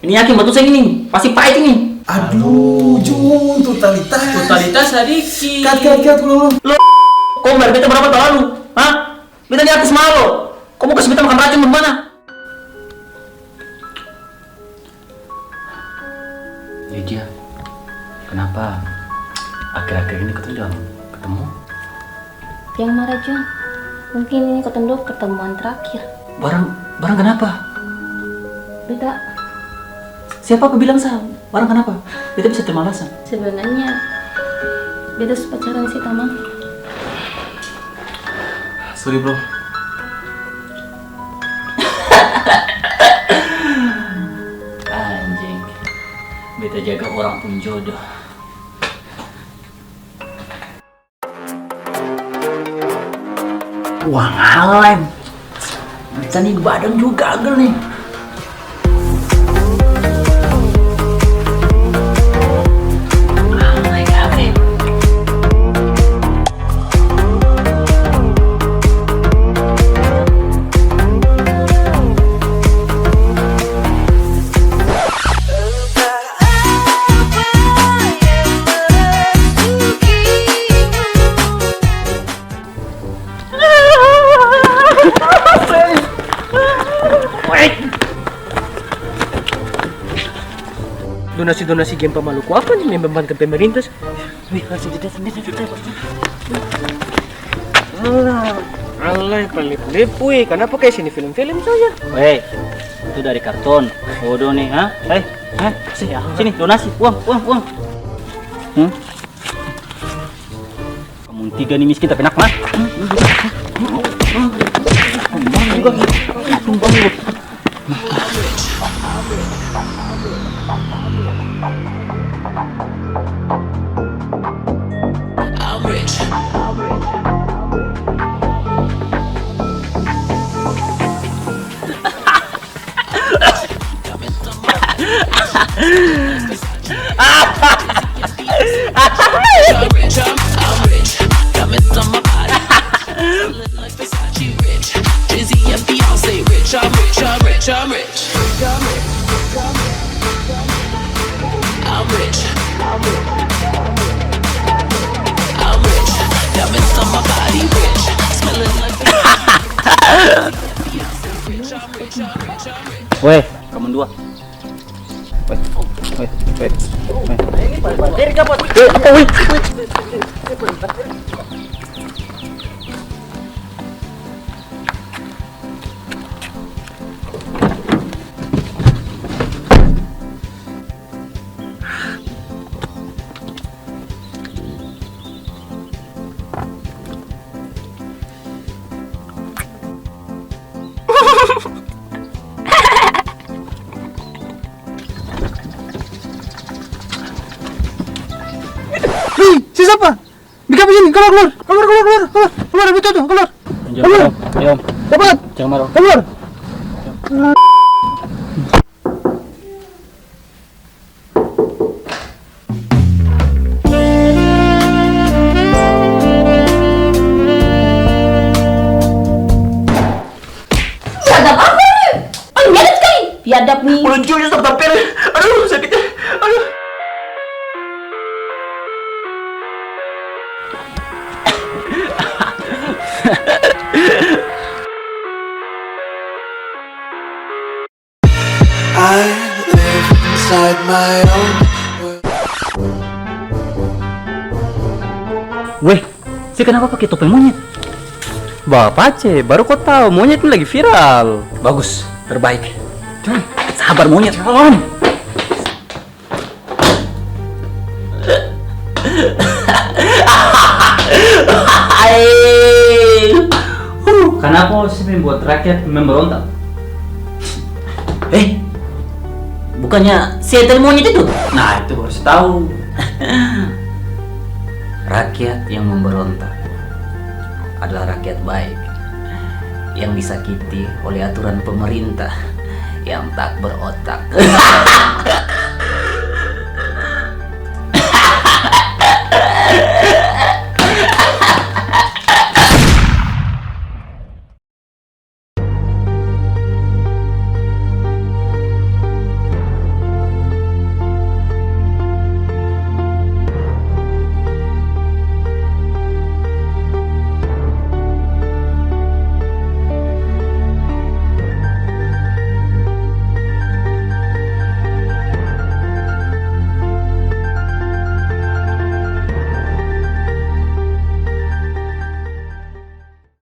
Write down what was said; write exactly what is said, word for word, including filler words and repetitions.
Ini yakin batul seng ini, pasti pait ini. Aduh, Jun, totalitas. Totalitas sadiki. Kat, kat, kat, ulang, ulang. Lo, kong bayar beta berapa talalu? Hah? Beta ni artis mahal lo. Kong mo kasi beta makan racun bagemana? Lydia, kenapa akhir-akhir ini katong jarang ketemu? Jang mara, Jun. Mungkin ini katong dua pertemuan terakhir. Barang, barang kenapa? Beta. Siapa apa bilang sa barang kenapa? Beta bisa terima alasan. Sebenarnya, beta su pacaran si tamang. Sorry, bro. Anjing. Beta jaga orang pung jodoh. Wah, ngalem. Bisa nih, badan juga gagal nih. Ngalem, ngalem. Donasi-donasi gempa Maluku apa nih, membantu pemerintah? Wih, langsung kita sendiri, kita. Alah, alah, pelip-lip, weh. Kanapa kaya sini film-film saja? Weh, itu dari karton. Bodoh nih, ha? Hei, hei, sini, sini, donasi, uang, uang, uang. Hmm? Kamu tiga nih miskin tapi enak, mah. Weh, kamu dua. Weh, weh, weh, weh. Hei, si sapa? Bika apa sini? Kaluar, kaluar, kaluar, kaluar, kaluar, kaluar, betul tuh, kaluar. Jangan marah, diam. Cepat. Jangan marah. Kaluar. Biadab apa ni? Paling biadab skali. Biadab ni. Udah jujur sama tampil. Aduh, sakitnya. Aduh. I live inside my own world. Weh, se kenapa pake topeng monyet? Bapace, baru ko tau monyet ini lagi viral. Bagus, terbaik. Sabar monyet. Kanapa se membuat rakyat memberontak? Eh, bukannya se tadi monyet itu? Nah, itu baru se tau. Rakyat yang memberontak adalah rakyat baik, yang disakiti oleh aturan pemerintah yang tak berotak.